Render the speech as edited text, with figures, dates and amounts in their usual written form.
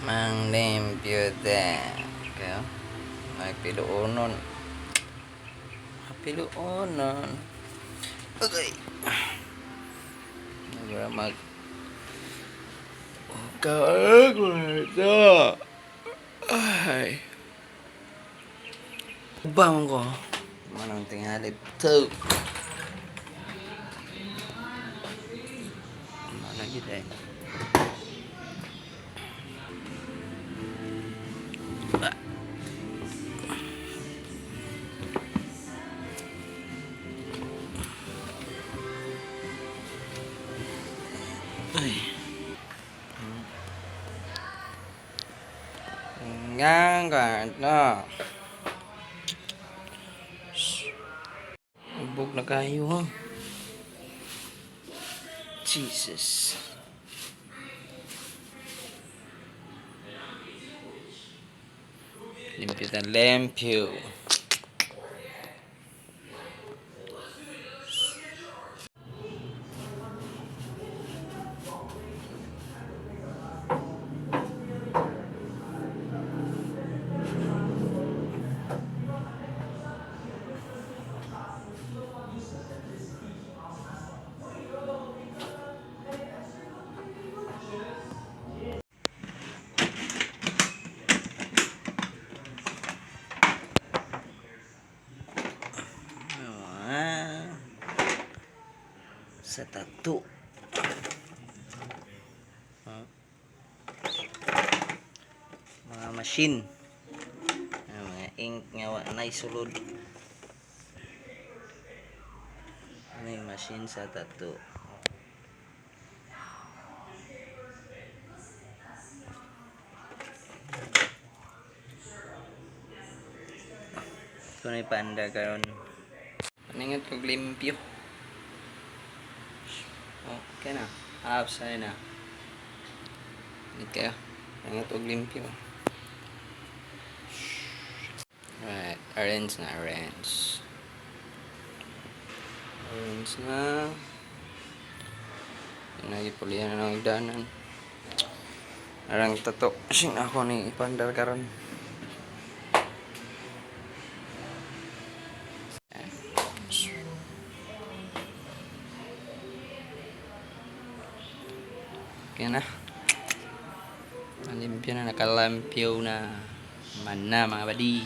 Mang limpyo de. Kaya, may piluonon. Piluonon. Okay. Nagara mag. Kagwada. Ay. Bangon ko. Manong tingali to. Mana gid eh. Ay. Ngang na. Ubog na kayo ha. Jesus. Limpyo ta limpyo. Ah. Sa tattoo. Ah. Mga machine. Ah, mga ink nga wa nay sulod. May machine sa tattoo. Kunay panda karon. Paningot kog limpyo. Okay na. Ah, sa'yo na. Ingat kayo. Paningot og limpyo. Right, arrange na, arrange. Arrange na. Nagipulihan na ng hagdanan. Arang tato. Sing ako ni ipandar karon. Kaya na. Nalimpyo na, nakalampyo na. Man na, mga badi.